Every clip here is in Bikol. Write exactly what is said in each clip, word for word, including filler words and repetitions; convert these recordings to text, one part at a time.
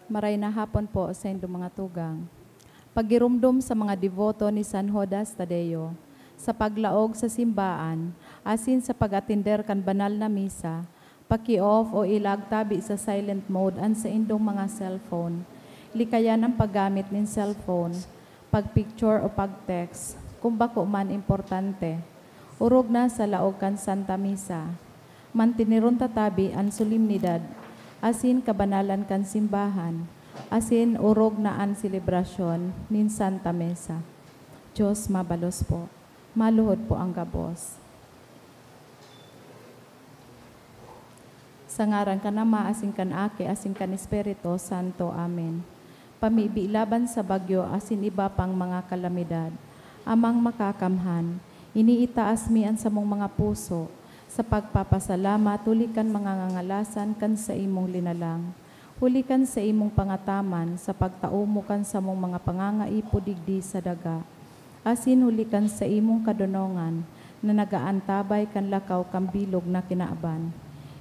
Maray na hapon po sa indong mga tugang. Pagiromdom sa mga deboto ni San Judas Tadeo, sa paglaog sa simbaan, asin sa pag-atender kan banal na misa, paki-off o ilag tabi sa silent mode an saindong mga cellphone. Likayan ang paggamit nin cellphone, pag-picture o pag-text, kung bako man importante. Orog na sa laog kan Santa Misa. Manteneron ta tabi an solemnidad asin kabanalan kan simbahan, asin orog na an selebrasyon nin Santa Misa. Diyos mabalos po. Maluhod po ang gabos. Sa ngaran kan Ama, asin kan Aki, asin kan Espiritu Santo. Amen. Pamibi laban sa bagyo asin iba pang mga kalamidad. Amang Makakamhan, iniitaas mi an samong mga puso sa pagpapasalamat huli kan mga ngangalasan kan saimong linalang, huli kan saimong pangataman sa pagtao mo kan samong mga pangangaipo digdi sa daga, asin huli kan saimong kadonongan na nag-aantabay kan lakaw kan bilog na kinaban.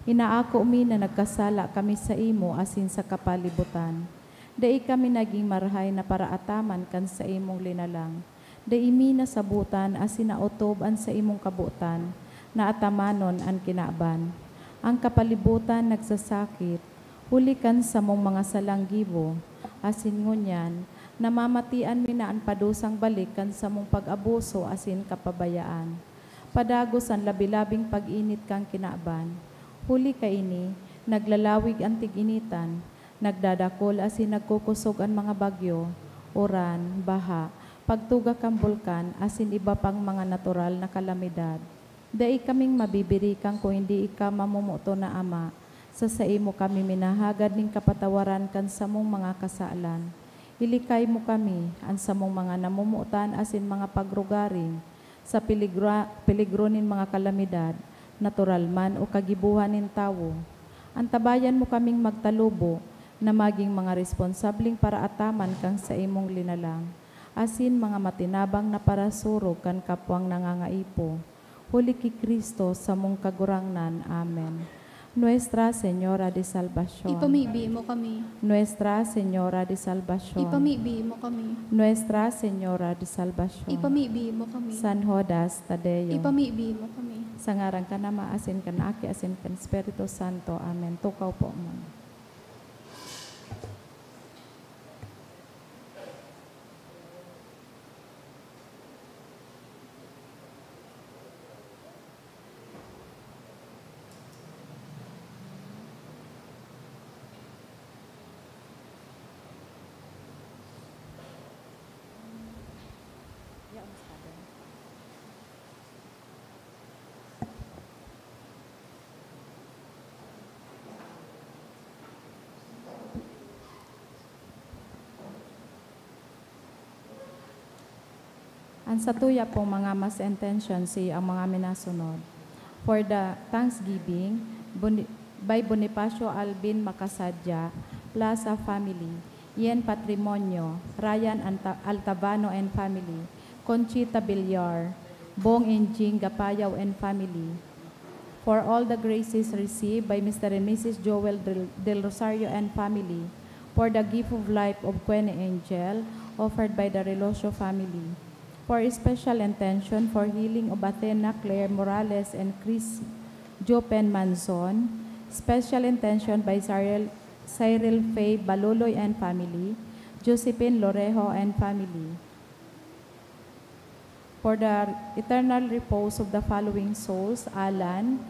Inaako mi na nagkasala kami saimo asin sa kapalibutan. Dai kami nagin marahay na paraataman kan saimong linalang. Dai mi nasabotan asin naotob an saimong kabotan na atamanon an kinaban. Ang kapalibutan nagsasakit, huli kan samong mga salang gibo, asin ngunyan, namamatian mi na an padusang balik kan samong pag-abuso asin kapabayaan. Padagos an labi-labing pag-init kan kinaban. Huli kaini, naglalawig an tig-initan, nagdadakol asin nagkukosog an mga bagyo, uran, baha, pagtuga kan bulkan, asin iba pang mga natural na kalamidad. Dai kaming mabibirikan kun hindi ika mamomoton na Ama. Sa saimo kami minahagad nin kapatawaran kan samong mga kasalan. Ilikay mo kami, an samong mga namomotan asin mga pagrugaring, sa peligra-, peligro nin mga kalamidad, natural man o kagibohan nin tawo. Antabayan mo kaming magtalubo na magin mga responsableng paraataman kan saimong linalang, asin mga matinabang na parasurog kan kapwang nangangaipo. Huli ki Cristo, samong Kagurangnan. Amen. Nuestra Señora de Salvacion. Ipamibi mo kami. Nuestra Señora de Salvacion. Ipamibi mo kami. Nuestra Señora de Salvacion. Ipamibi mo kami. San Judas Tadeo. Ipamibi mo kami. Sa ngaran kan Ama, asin kan Aki, asin kan Espiritu Santo. Amen. Tukaw po muna. An satuya pong mga mass intention si ang mga minasunod. For the Thanksgiving, Boni-, by Bonifacio Alvin Macasadia, Plaza family, Yen Patrimonio, Ryan Anta-, Altavano and family, Conchita Villar, Bong and Jing Gapayaw and family, for all the graces received by Mister and Missus Joel Del, Del Rosario and family, for the gift of life of Quene Angel, offered by the Relosio family, for special intention for healing of Athena Claire Morales and Chris Jopen Manzon, special intention by Cyril, Cyril Faye Baluloy and family, Josephine Lorejo and family. For the eternal repose of the following souls, Alan,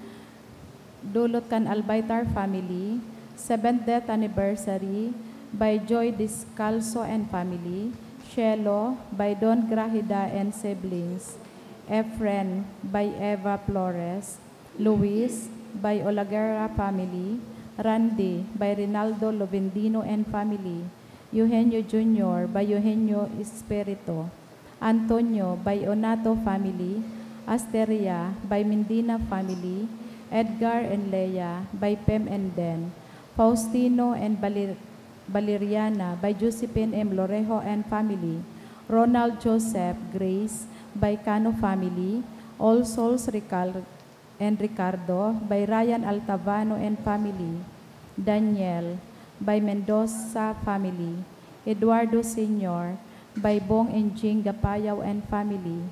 dulot kan Albaytar family, seventh death anniversary by Joy Descalzo and family, Shelo by Don Grahida and siblings, Efren by Eva Flores, Luis by Olaguera family, Randy by Rinaldo Lovendino and family, Eugenio Junior by Eugenio Espirito, Antonio by Onato family, Asteria by Mendina family, Edgar and Lea by Pem and Den, Faustino and Balir-, Valeriana by Josephine M Lorejo and family, Ronald Joseph Grace by Cano family, All Souls Rical-, and Ricardo by Ryan Altavano and family, Daniel by Mendoza family, Eduardo Senior, by Bong and Jing Gapayaw and family,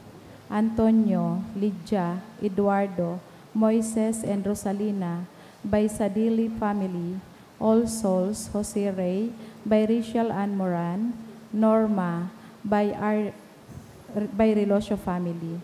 Antonio, Lydia, Eduardo, Moises and Rosalina, by Sadili family, All Souls, Jose Rey, by Rachel Ann Moran, Norma, by Ar-, by Relocio family.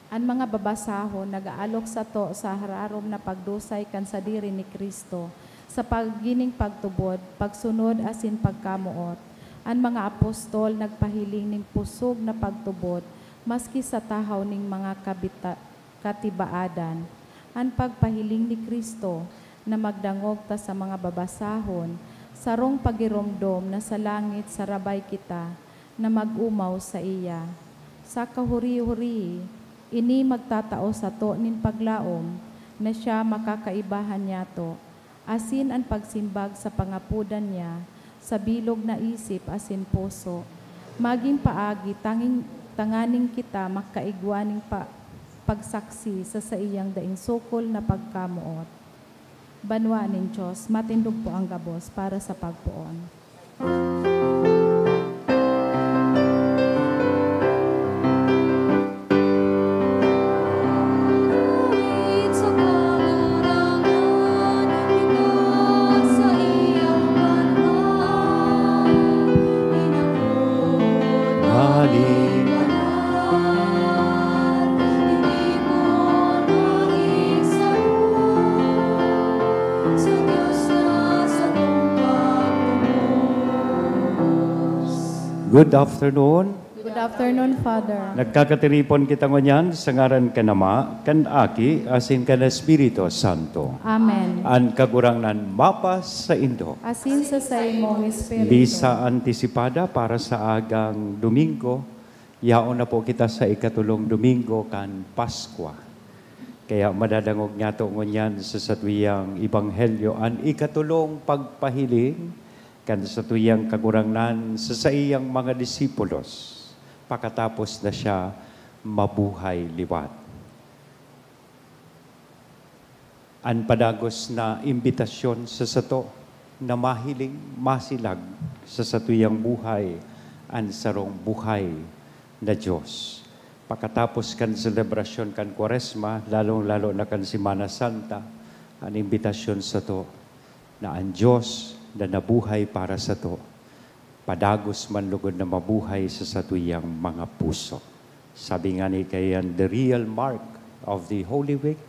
An mga babasahon nag-aalok sato sa hararom na pagdusay kan sadiri ni Cristo, sa paggining pagtubod, pagsunod asin pagkamoot. An mga apostol nagpahiling nin pusog na pagtubod, maski sa tahaw nin mga kabita-, katibaadan. An pagpahiling ni Cristo na magdangog ta sa mga babasahon, sarong pagiromdom na sa langit sarabay kita na mag-omaw saiya. Sa kahuri-huri, ini magtatao sato nin paglaom na siya makakaibahan niyato, asin an pagsimbag sa pangapodan niya sa bilog na isip asin puso. Magin paagi tanging, tanganing kita makaigwa nin pa-, pagsaksi sa saiyang daing sukol na pagkamoot. Banwa nin Dios, matindog po ang gabos para sa pagpoon. Good afternoon. Good afternoon, Father. Nagkakatiripon kita ngunyan sa ngaran kan Ama, kan Aki, asin kan Espiritu Santo. Amen. An Kagurangnan mapasaindo. Asin sa saimong espiritu. Misa antisipada para sa agang Domingo. Yaon na po kita sa ikatulong Domingo kan Paskwa. Kaya madadangog niyato ngunyan sa satuyang ebanghelyo an ikatulong pagpahiling kan satuyang Kagurangnan sa saiyang mga disipulos, pakatapos na siya mabuhay liwat. An padagos na imbitasyon sa sato na mahiling, masilag sa satuyang buhay an sarong buhay na Dios. Pakatapos kan selebrasyon kan Kwaresma, lalong-lalo na kan Semana Santa, an imbitasyon sato na an Dios na nabuhay para sato, padagos man lugod na mabuhay sa satuyang mga puso. Sabi nga ni kaiyan, "The real mark of the Holy Week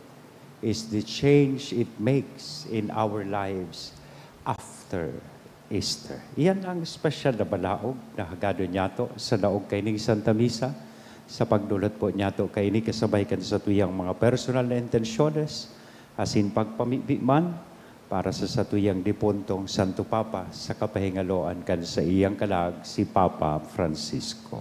is the change it makes in our lives after Easter." Iyan ang espesyal na balaog na hagadon niyato sa laog kaining Santa Misa. Sa pagdulot po niyato kaini kasabay kan satuyang mga personal na intensyones, asin pagpamibi man para sa satuyang dipuntong Santo Papa sa kapahingaloan kan saiyang kalag, si Papa Francisco.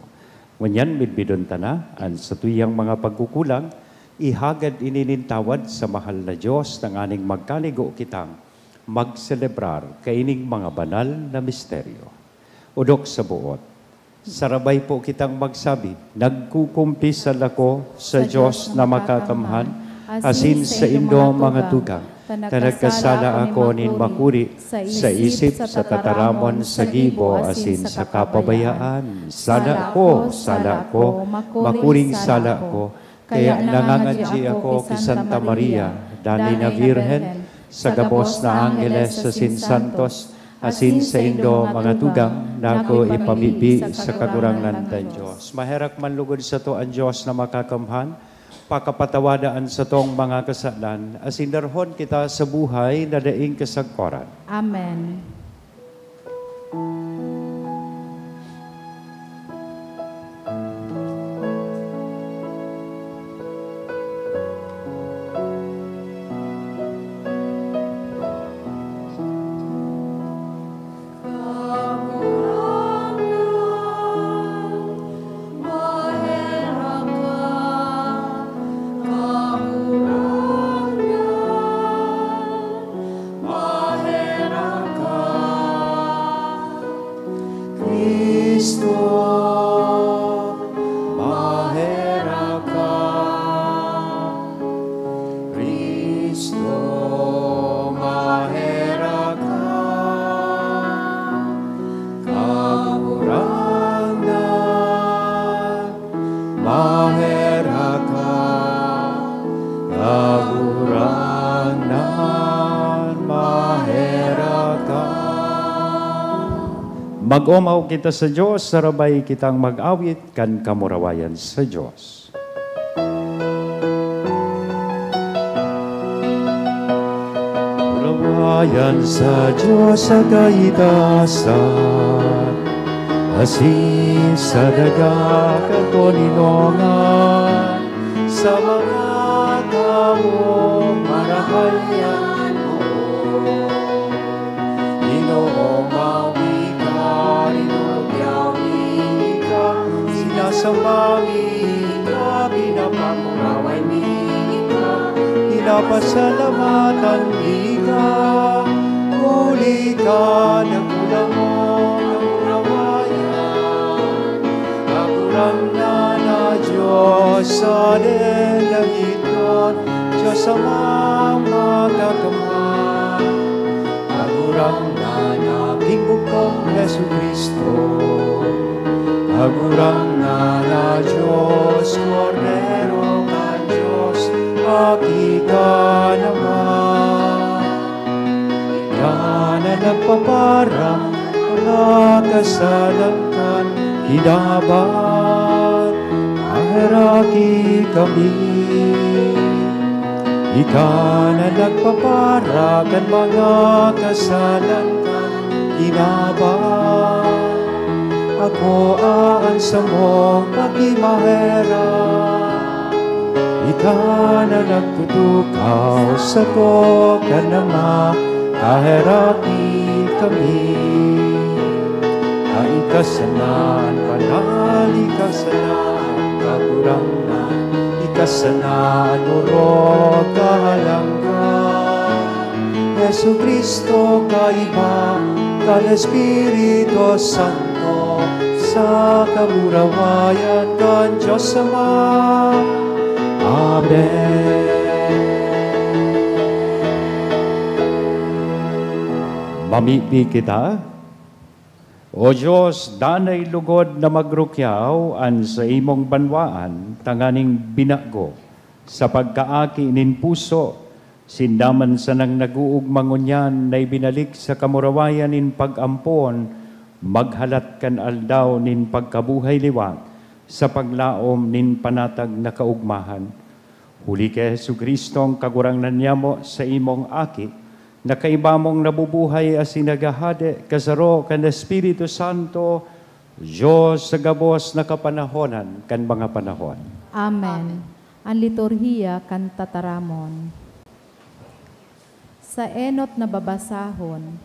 Ngunyan, midbidon ta na an satuyang mga pagkukulang, ihagad ini nin tawad sa mahal na Dios tanganing magkanigo kitang magselebrar kaining mga banal na misteryo. Odok sa boot. Sarabay po kitang magsabi, "Nagkukumpisal ako sa Dios na makakamhan, asin saindo mga tugang, ta nagkasala ako nin makuri, sa isip, sa tataramon, sa gibo, asin sa kapabayaan. Sala ko, sala ko, makuring sala ko." Kaya nangangadyi ako ki Santa Maria, danay na Birhen, sa gabos na angheles asin santos, asin saindo mga tugang, na ako ipamibi sa Kagurangnan kan Dios. Maherak man lugod sato an Dios na makakamhan, pakapatawada an satong mga kasalan, asin darhon kita sa buhay na daing kasagkoran. Amen. Maherak ka, Cristo, maherak ka, Cristo. Mag-omaw kita sa Dios, sarabay kitang mag-awit kan kamurawayan sa Dios. Kamurawayan sa Dios sa kaitaasan, asin sa daga kan kaninongan, sa mga tawong marahay an boot. Ginoo, mawi ka, rinurugyaw mi ka, sinasamba mi ka, pinapamuraway mi ka, pinapasalamatan mi ka, huli ka, dakulang kamurawayan, Kagurangnan na Dios sa dalan, Dios Amang Makakamay. Kagurangnan na Ginoo kong Jesu-Cristo. Kagurangnan na Dios, Kordero kan Dios, Aki ka naman. Ika na nagpaparang mga kasalan kan kinaban, maheraki kami. Ika na nagpapara kan mga kasalan kan kinaban, akoa an samong pagkimaherak. Ika na nagtutukaw sako kan Ama, kaheraki kami. Ika sana an banal, ika sana an Kagurangnan, ika sana an orog, kahalangkahan. Jesu-Cristo, kaiba kan Espiritu Santo, sa kamurawayan kan Dios Ama. Amen. Mamibi kita. O Dios, danay lugod na magrukyaw an saimong banwaan tanganing binago sa pagkaaki nin puso, sinda man sanang nag-oogma ngunyan na ibinalik sa kamurawayan nin pag-ampon, maghalat kan aldaw nin pagkabuhay liwat sa paglaom nin panatag na kaogmahan. Huli ki Jesu-Cristo, an Kagurangnan niyamo, saimong Aki, na kaiba mong nabubuhay asin naghahade, kasaro kan Espiritu Santo, Dios sa gabos na kapanahonan kan mga panahon. Amen. An liturhiya kan tataramon. Sa enot na babasahon,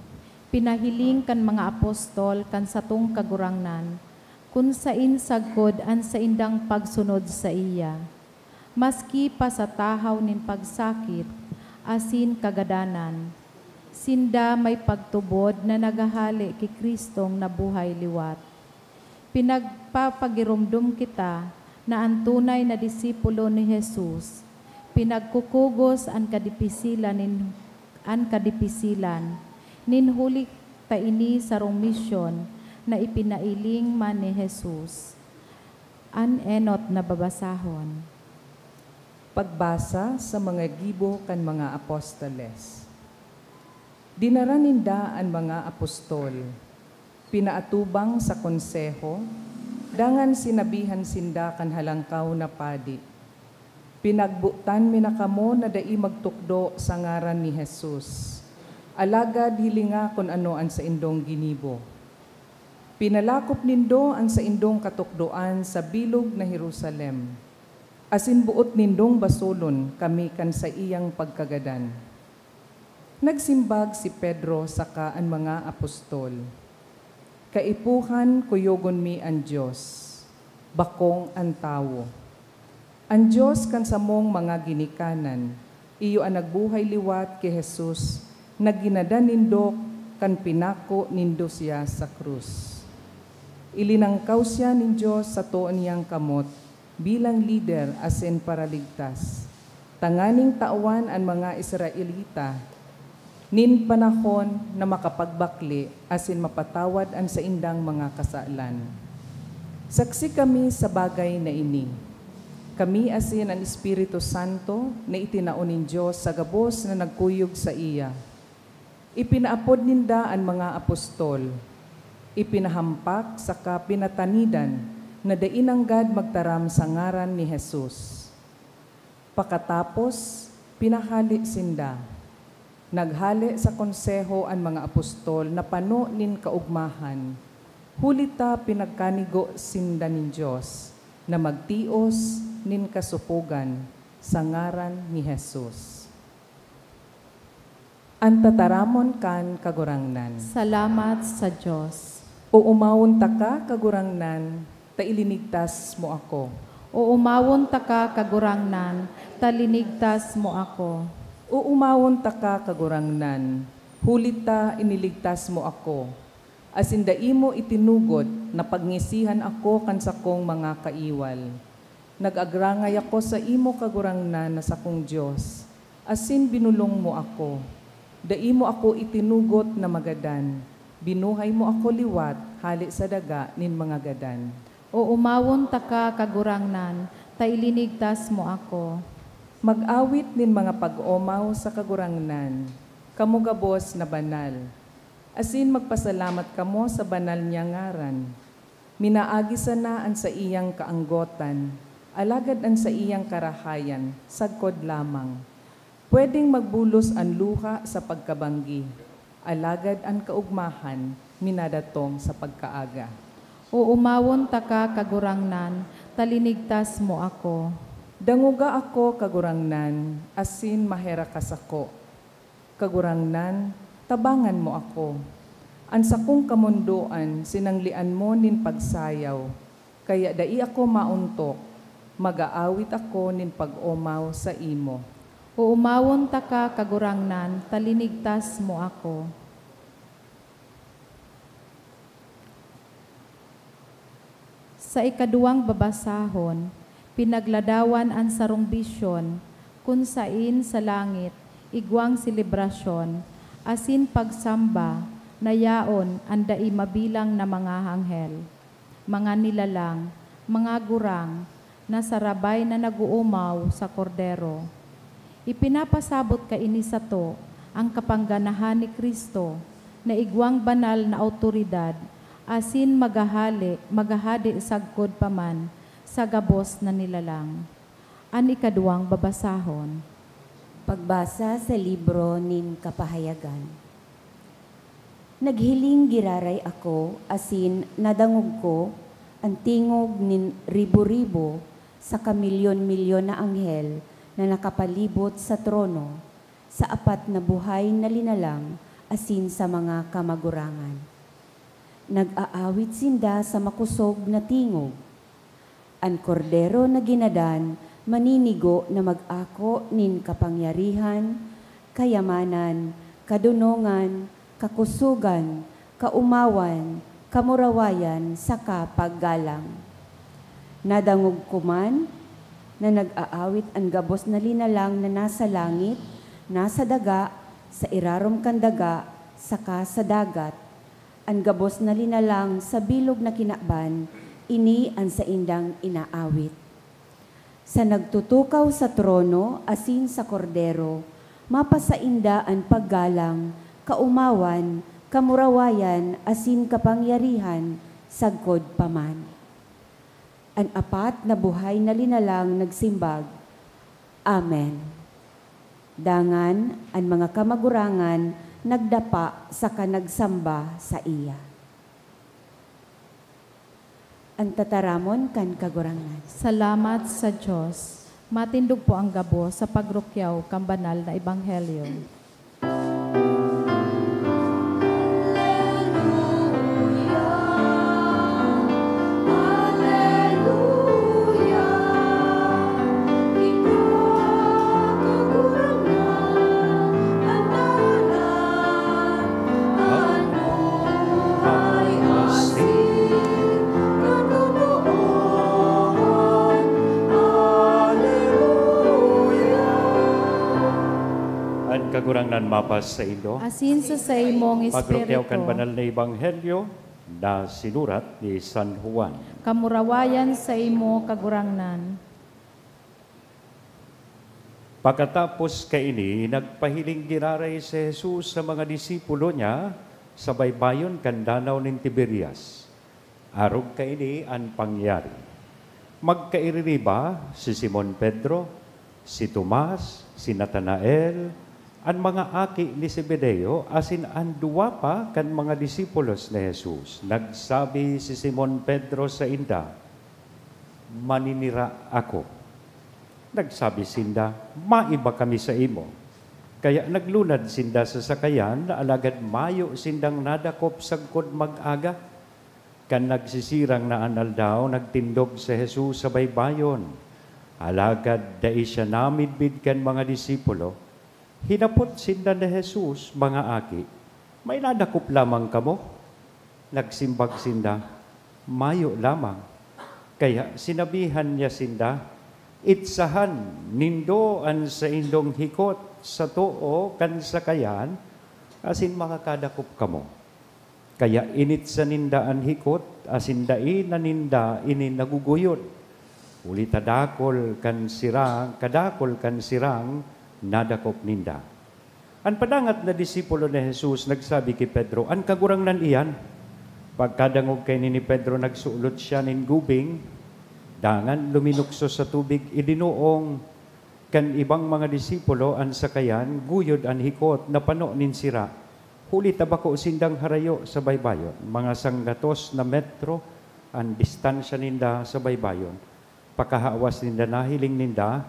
pinahiling kan mga apostol kan satong Kagurangnan kun saen sagkod an saindang pagsunod saiya. Maski pa sa tahaw nin pagsakit asin kagadanan, sinda may pagtubod na naghahale ki Cristong nabuhay liwat. Pinagpapagiromdom kita na an tunay na disipulo ni Jesus pinagkukugos an kadipisilan nin, an kadipisilan nin huli ta ini sarong misyon na ipinailing man ni Jesus. An enot na babasahon. Pagbasa sa mga gibo kan mga apostoles. Dinara ninda an mga apostol, pinaatubang sa konseho, dangan sinabihan sinda kan halangkaw na padi, "Pinagbotan mi na kamo na dai magtukdo sa ngaran ni Jesus. Alagad hilinga kun ano an saindong ginibo. Pinalakop nindo an saindong katukdoan sa bilog na Jerusalem, asin boot nindong basolon kami kan saiyang pagkagadan." Nagsimbag si Pedro saka an mga apostol, "Kaipuhan, kuyogon mi an Dios, bakong an tawo. An Dios kan samong mga ginikanan, iyo an nagbuhay liwat ki Jesus na ginadan nindo kan pinako nindo siya sa krus. Ilinangkaw siya nin Dios sa too niyang kamot bilang lider asin paraligtas, tanganing tawan an mga Israelita nin panahon na makapagbakle asin mapatawad an saindang mga kasalan. Saksi kami sa bagay na ini, kami asin an Espiritu Santo na itinao nin Dios sa gabos na nagkuyog saiya." Ipinaapod ninda an mga apostol, Ipinahampak saka pinatanidan na dai nanggad magtaram sa ngaran ni Jesus. Pakatapos, pinahale sinda. Naghale sa konseho an mga apostol na pano nin kaogmahan, huli ta pinagkanigo sinda nin Dios na magtios nin kasopogan sa ngaran ni Jesus. An tataramon kan Kagurangnan. Salamat sa Dios. Oomawon taka, Kagurangnan, ta ilinigtas mo ako. Oomawon taka, Kagurangnan, ta linigtas mo ako. Oomawon taka, Kagurangnan, huli ta iniligtas mo ako, asin dai mo itinugot na pagngisihan ako kan sakong mga kaiwal. Nag-agrangay ako saimo, Kagurangnan na sakong Dios, asin binolong mo ako. Dai mo ako itinugot na magadan, binuhay mo ako liwat hale sa daga nin mga gadan. Oomawon taka, Kagurangnan, ta ilinigtas mo ako. Mag-awit nin mga pag-omaw sa Kagurangnan, kamo gabos na banal, asin magpasalamat kamo sa banal niyang ngaran. Minaagi sana an saiyang kaanggotan, alagad an saiyang karahayan sagkod lamang. Pwedeng magbulos an luha sa pagkabanggi, alagad an kaogmahan minadatong sa pagkaaga. Oomawon taka, Kagurangnan, ta linigtas mo ako. Dangoga ako, Kagurangnan, asin maheraka sako. Kagurangnan, tabangan mo ako. An sakong kamondoan sinanglian mo nin pagsayaw, kaya dai ako maontok, mag-aawit ako nin pag-omaw saimo. Oomawon taka, Kagurangnan, ta linigtas mo ako. Sa ikaduwang babasahon, pinagladawan an sarong bisyon, kun saen sa langit igwang selebrasyon asin pagsamba na yaon an dai mabilang na mga anghel, mga nilalang, mga gurang, na sarabay na nag-oomaw sa Kordero. Ipinapasabot kaini sato an kapangganahan ni Cristo na igwang banal na awtoridad asin maghahale, maghahade sagkod pa man sa gabos na nilalang. An ikaduwang babasahon. Pagbasa sa libro nin Kapahayagan. Naghiling giraray ako asin nadangog ko an tingog nin ribo-ribo saka milyon-milyon na anghel na nakapalibot sa trono, sa apat na buhay na linalang asin sa mga kamagurangan. Nag-aawit sinda sa makosog na tingog. An Kordero na ginadan maninigo na mag-ako nin kapangyarihan, kayamanan, kadonongan, kakosogan, kaomawan, kamurawayan, saka paggalang. Nadangog ko man na nag-aawit an gabos na linalang na nasa langit, nasa daga, sa irarom kan daga, saka sa dagat. An gabos na linalang sa bilog na kinaban, ini an saindang inaawit. Sa nagtutukaw sa trono asin sa Kordero, mapasainda an paggalang, kaomawan, kamurawayan, asin kapangyarihan sagkod pa man. An apat na buhay na linalang nagsimbag, "Amen." Dangan an mga kamagurangan nagdapa saka nagsamba saiya. An tataramon kan Kagurangnan. Salamat sa Dios. Matindog po ang gabos sa pagrukyaw kan banal na ebanghelyo. An Kagurangnan mapas saindo. Asin sa saimong espiritu. Pagrukyaw kan banal na ebanghelyo na sinurat ni San Juan. Kamurawayan saimo, Kagurangnan. Pakatapos kaini, nagpahiling giraray si Jesus sa mga disipulo niya Sa baybayon kan Danaw nin Tiberias. Arog kaini an pangyari. Magkaiririba si Simon Pedro, si Tomas, si Natanael, an mga aki ni Zebedeo, asin an duwa pa kan mga disipulos ni Jesus. Nagsabi si Simon Pedro sainda, "Maninira ako." Nagsabi sinda, "Maiba kami saimo." Kaya naglunad sinda sa sakayan, alagad mayo sindang nadakop sagkod mag-aga. Kan nagsisirang na an aldaw, nagtindog si Jesus sa baybayon. Alagad dai siya namidbid kan mga disipulo. Hinapot sinda ni Jesus, "Mga aki, may nadakop lamang kamo?" Nagsimbag sinda, "Mayo lamang." Kaya sinabihan niya sinda, "Itsahan nindo an saindong hikot sa too kan sakayan, asin makakadakop kamo." Kaya initsa ninda an hikot, asin dai na ninda ini naguguyod. Huli ta dakul kan sirang, kadakul kan sirang nadakop ninda. An padangat na disipulo ni Jesus nagsabi ki Pedro, "An Kagurangnan iyan." Pagkadangog kaini ni Pedro, nagsulot siya nin gubing, dangan luminukso sa tubig. Idinoong kan ibang mga disipulo an sakayan, guyod an hikot na pano nin sira, huli ta bako sindang harayo sa baybayon. Mga sanggatos na metro an distansya ninda sa baybayon. Pakahawas ninda, nahiling ninda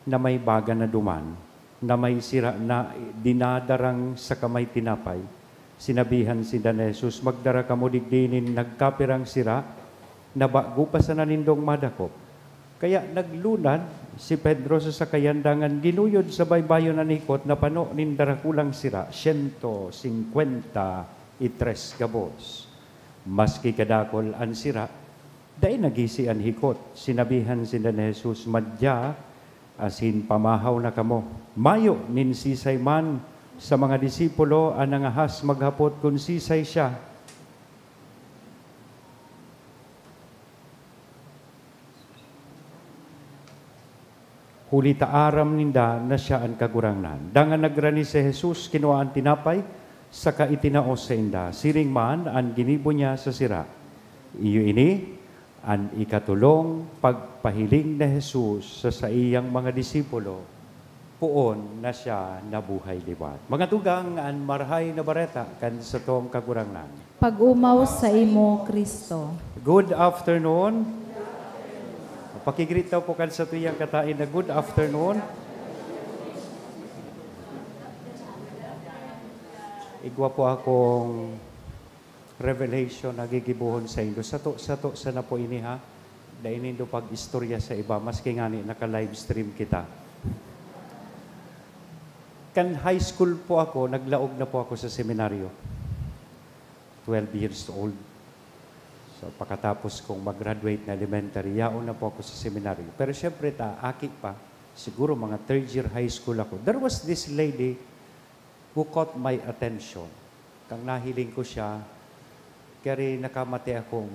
na may baga na duman, na may sira na dinadarang saka may tinapay. Sinabihan sinda ni Jesus, "Magdara kamo digdi nin nagkapirang sira, na bago pa sana nindong madakop." Kaya naglunad si Pedro sa sakayan, dangan ginuyod sa baybayon an hikot na pano nin darakulang sira, siyento singkwenta y tres gabos. Maski kadakul an sira, dai nagisi an hikot. Sinabihan sinda ni Jesus, "Madya, asin pamahaw na kamo." Mayo nin sisay man sa mga disipulo an nangahas maghapot kun sisay siya. Huli ta aram ninda na siya an Kagurangnan. Dangan nagrani si Jesus, kinua an tinapay, saka itinao sainda. Siring man an ginibo niya sa sira. Iyo ini an ikatolong pagpahiling ni Jesus sa saiyang mga disipulo, poon na siya nabuhay liwat. Mga tugang, an Marahay na Bareta kan satong Kagurangnan. Pag-omaw saimo, Cristo. Good afternoon. Pakigreet daw po kan satuyang kataed na, "Good afternoon." Igwa po akong revelation na gigibohon saindo. Sato, sato sana po ini, ha. Dai nindo pag-istorya sa iba, maski ngani naka-livestream kita. Kan high school po ako, naglaog na po ako sa seminaryo. Twelve years old. So, pakatapos kong mag-graduate na elementary, yaon na po ako sa seminaryo. Pero siyempre, ta, aki pa, siguro mga third year high school ako, there was this lady who caught my attention. Kan nahiling ko siya, kaya nakamate akong,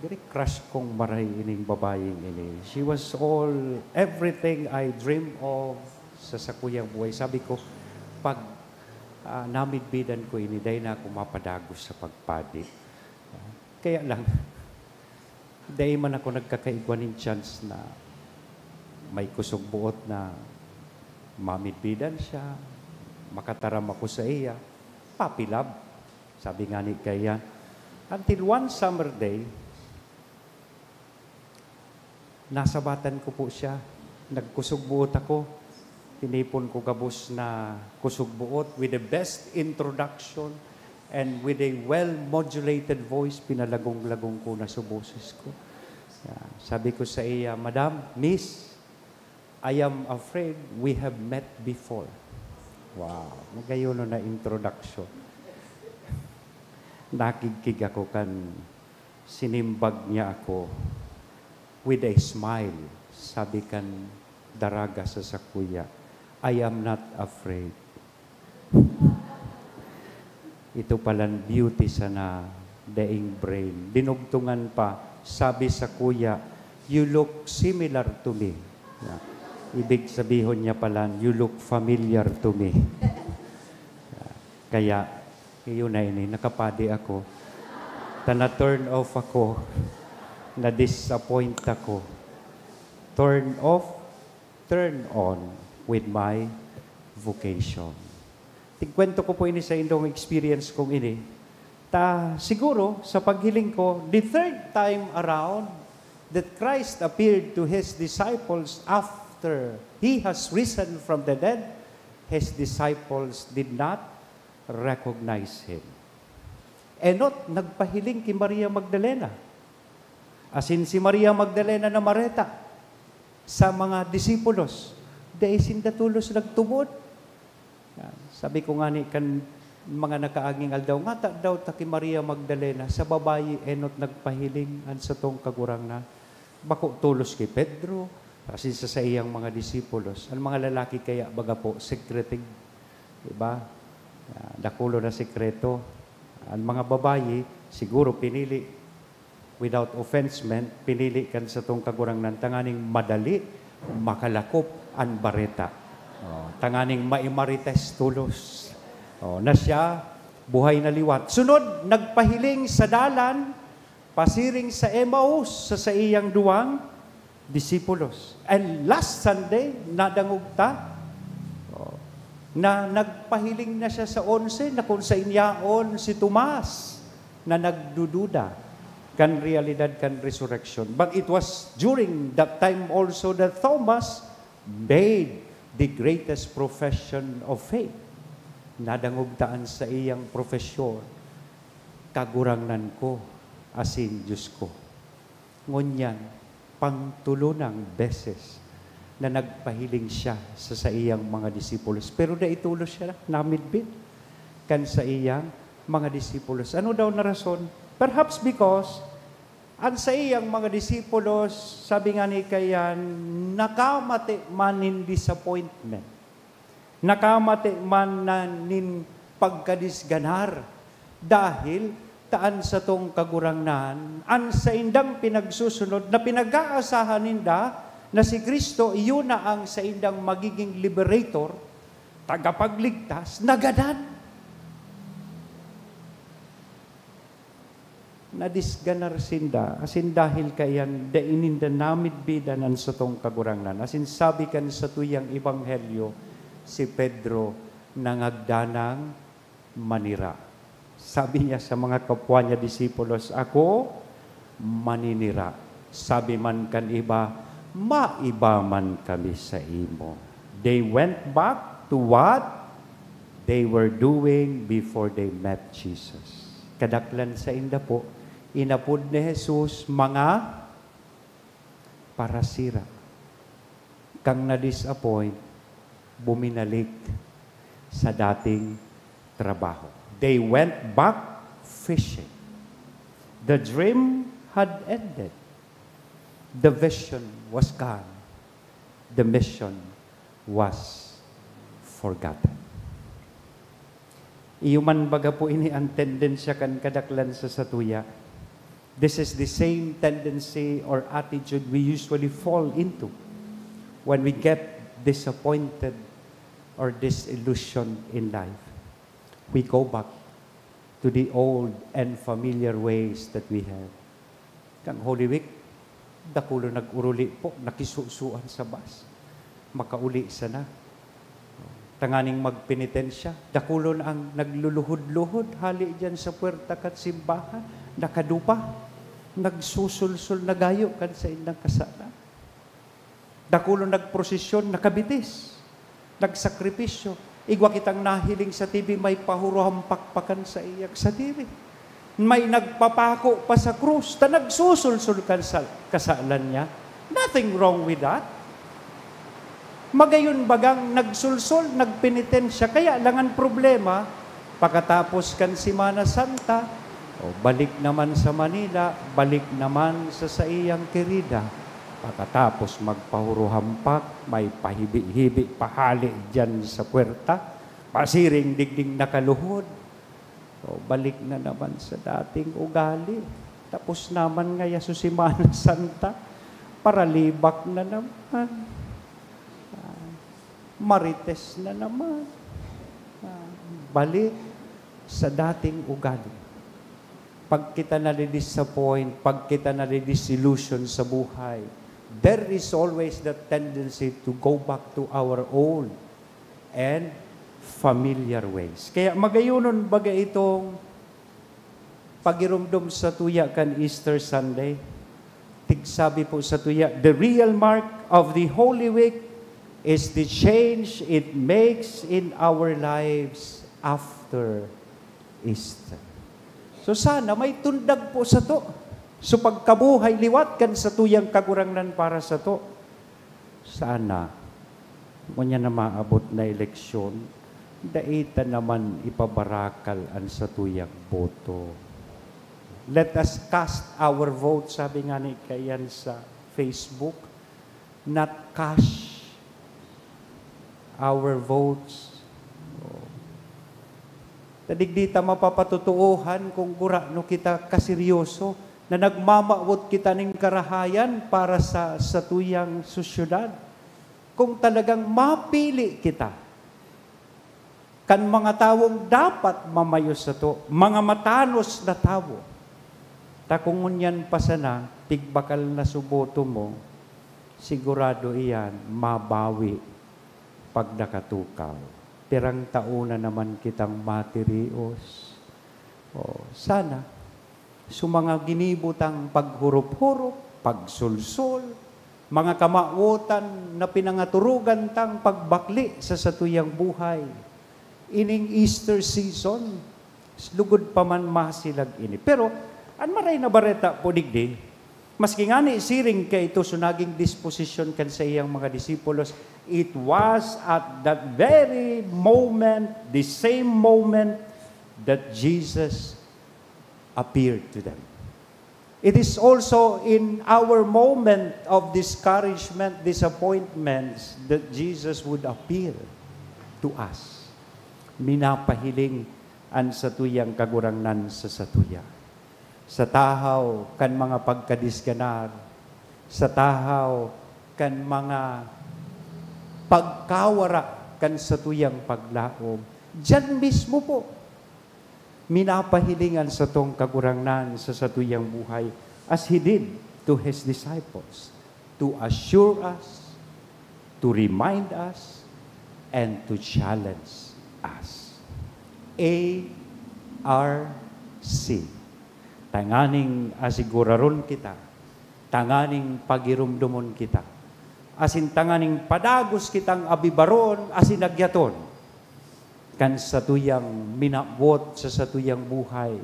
very crush kong maray ining babayeng ini. She was all, everything I dream of sa sakuyang buhay. Sabi ko, "Pag, ah, namidbidan ko ini, dai na ako mapadagos sa pagpadi." Kaya lang, dai man ako nagkakaigwa nin chance na may kusog buot na mamidbidan siya, makataram ako sa iya, puppy love. Sabi nga ni kaya, until one summer day, nasabatan ko po siya. Nagkusog buot ako. Tinipon ko gabos na kusog buot with the best introduction and with a well-modulated voice, pinalagong-lagong ko na sa boses ko. Yeah. Sabi ko sa iya, "Madam, Miss, I am afraid we have met before." Wow, magayon na introduction. Nakigkig ako kan sinimbag niya ako with a smile. Sabi kan daraga sa sakuya, "I am not afraid." Ito palan beauty sana, daing brain. Dinugtungan pa, sabi sakuya, "You look similar to me." Na, ibig sabihon niya palan, "You look familiar to me." Kaya, Iyo na ini, nakapadi ako. Ta na-turn off ako. Na-disappoint ako. Turn off, turn on with my vocation. Tigkwento ko po ini sa indong experience kong ini. Ta, siguro, sa paghiling ko, the third time around that Christ appeared to his disciples after he has risen from the dead, his disciples did not recognize him. Enot nagpahiling ki Maria Magdalena. Asin si Maria Magdalena namareta sa mga disipulos, dai sinda tolos nagtubod. Yan. Sabi ko ngani kan mga nakaaging aldaw, "Ngata daw ta ki Maria Magdalena, sa babayi enot nagpahiling an satong Kagurangnan. Bako tolos ki Pedro, asin sa saiyang mga disipulos. An mga lalaki kaya, baga po, secretive." Diba? Ah, dakulo na sekreto. An mga babayi, siguro pinili, without offense meant, pinili kan satong Kagurangnan tanganing madali makalakop an bareta. Oh, tanganing maimarites tolos. Oh, na siya, buhay na liwat. Sunod, nagpahiling sa dalan, pasiring sa Emmaus sa saiyang duwang disipulos. And last Sunday, nadangog ta, oh, na nagpahiling na siya sa onse, na kun saen yaon si Tomas na nagdududa kan realidad kan resurrection. But it was during that time also that Thomas made the greatest profession of faith. Nadangog ta an saiyang profesyon, "Kagurangnan ko asin Dios ko." Ngunyan, pangtolonang beses na nagpahiling siya sa saiyang mga disipulos. Pero dai tolos siya namidbid kan saiyang mga disipulos. Ano daw na rason? Perhaps because an saiyang mga disipulos, sabi nga ni kaiyan, nakamate man nin disappointment. Nakamate man na nin pagkadisganar, dahil ta an satong Kagurangnan, an saindang pinagsusunod na pinag-aasahan ninda na si Cristo, iyo na ang saindang magiging liberator, tagapagligtas, nagadan. Nadisganar sinda, asin dahil kaiyan, dai ninda namidbidan an satong Kagurangnan. Asin sabi kan satuyang ebanghelyo, si Pedro nangagdanang manira. Sabi niya sa mga kapwa niya disipulos, "Ako maninira." Sabi man kan iba, "Maiba man kami saimo." They went back to what they were doing before they met Jesus. Kadaklan sainda po, inapod ni Jesus mga parasira. Kan na-disappoint, buminalik sa dating trabaho. They went back fishing. The dream had ended. The vision was gone. The mission was forgotten. Iyo man baga po ini an tendensya kan kadaklan sa satuya. This is the same tendency or attitude we usually fall into when we get disappointed or disillusioned in life. We go back to the old and familiar ways that we have. Kan Holy Week, dakulon nag-uruli po, nakisusuan sa bus. Makauli sana. Tanganing magpenitensya, dakulon ang nagluluhod-luhod hali diyan sa puwerta kan simbahan, nakadupa, nagsusulsol na gayo kan saindang kasalan. Dakulon nagprosesyon, nakabitis, nagsakripisyo. Igwa kitang nahiling sa T V, may pahuro hampak pa kan saiyang sadiri. May nagpapako pa sa krus, ta nagsusulsol kan sa-, kasalan niya. Nothing wrong with that. Magayon bagang nagsulsol, nagpenitensya, kaya lang ang problema, pakatapos kan Semana Santa, o, balik naman sa Manila, balik naman sa saiyang kirida. Pakatapos magpahuro hampak, may pahibi-hibi pa hali diyan sa puwerta, pasiring digding nakaluhod. O, balik na naman sa dating ugali. Tapos naman ngaya su Semana Santa, paralibak na naman. Ah, marites na naman. Ah, balik. sa dating ugali. Pag kita nadi-disappoint, pag kita nadi-disillusion sa buhay, there is always that tendency to go back to our old and familiar ways. Kaya magayonon baga itong pagirumdom sa tuya kan Easter Sunday. Tigsabi po sa tuya, "The real mark of the Holy Week is the change it makes in our lives after Easter." So sana may tundag po sato. So pagkabuhay liwat kan satuyang Kagurangnan para sato. Sana, ngunyan na maabot na eleksyon, dai ta naman ipabarakal an satuyang boto. Let us cast our vote, sabi nga ni kaiyan sa Facebook, not cash our votes. Oh. Ta digdi ta mapapatotoohan kung gurano kita kaseryoso na nagmamawot kita nin karahayan para sa satuyang sosyedad. Kung talagang mapili kita kan mga tawong dapat mamayo sato, mga matanos na tawo, ta kung ngunyan pa sana, tigbakal na su boto mo, sigurado iyan, mabawi pag nakatukaw. Pirang taon na naman kitang matirios. O, sana, so mga ginibo tang paghurop-hurop, pagsulsol, mga kamawotan na pinangaturugan tang pagbakli sa satuyang buhay. Ining Easter season, lugod pa man masilag ini. Pero, an Maray na Bareta po digdi, maski ngani siring kaito so naging disposisyon kan saiyang mga disipulos, it was at that very moment, the same moment, that Jesus appeared to them. It is also in our moment of discouragement, disappointments, that Jesus would appear to us. Minapahiling an satuyang Kagurangnan sa satuya. Sa tahaw kan mga pagkadisganar, sa tahaw kan mga pagkawara kan satuyang paglaom, diyan mismo po, minapahiling an satong Kagurangnan sa satuyang buhay, as He did to His disciples, to assure us, to remind us, and to challenge us. A R C. Tanganing asiguraron kita, tanganing pagirumdomon kita, asin tanganing padagos kitang abibaron asin agyaton kan satuyang minabot sa satuyang buhay,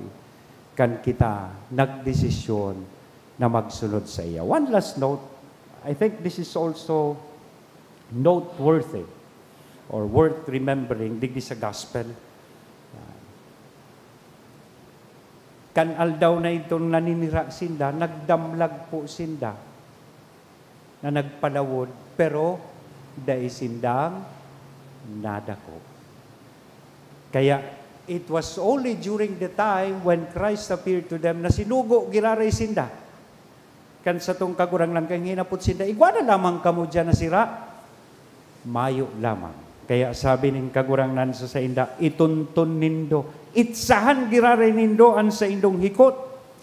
kan kita nagdesisyon na magsunod saiya. One last note, I think this is also noteworthy or worth remembering digdi sa gospel. Kan aldaw na idtong naninira sinda, nagdamlag po sinda na nagpalawod, pero dai sindang nadakop. Kaya, it was only during the time when Christ appeared to them na sinugo giraray sinda kan satong Kagurangnan, kan hinapot sinda, "Igwa na lamang kamo diyan na sira?" Mayo lamang. Kaya sabi nin Kagurangnan sa sainda, "Itunton nindo, itsahan giraray nindo an saindong hikot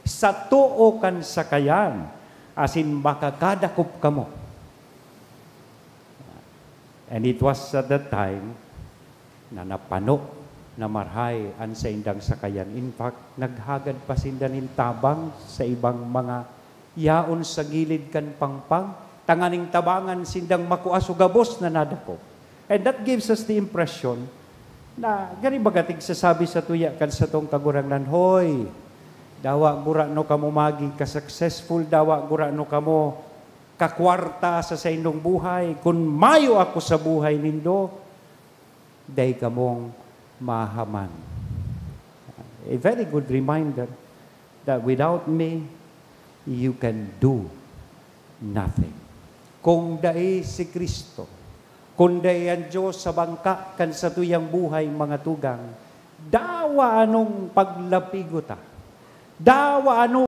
sa too kan sakayan, asin makakadakop kamo." And it was at that time na napano na marahay an saindang sakayan. In fact, naghagad pa sinda nin tabang sa ibang mga yaon sa gilid kan pangpang, tanganing tabangan sindang makua so gabos na nadakop. And that gives us the impression na gani baga tigsasabi sa tuya kan satong Kagurangnan, "Hoy, dawa gurano kamo magin ka-successful, dawa gurano kamo kakwarta sa saindong buhay. Kun mayo ako sa buhay nindo, dai kamong mahaman." A very good reminder that without me, you can do nothing. Kung dai si Cristo, kung dai an Dios sa bangka kan satuyang buhay, mga tugang, dawa anong paglapigo ta? Dawa ano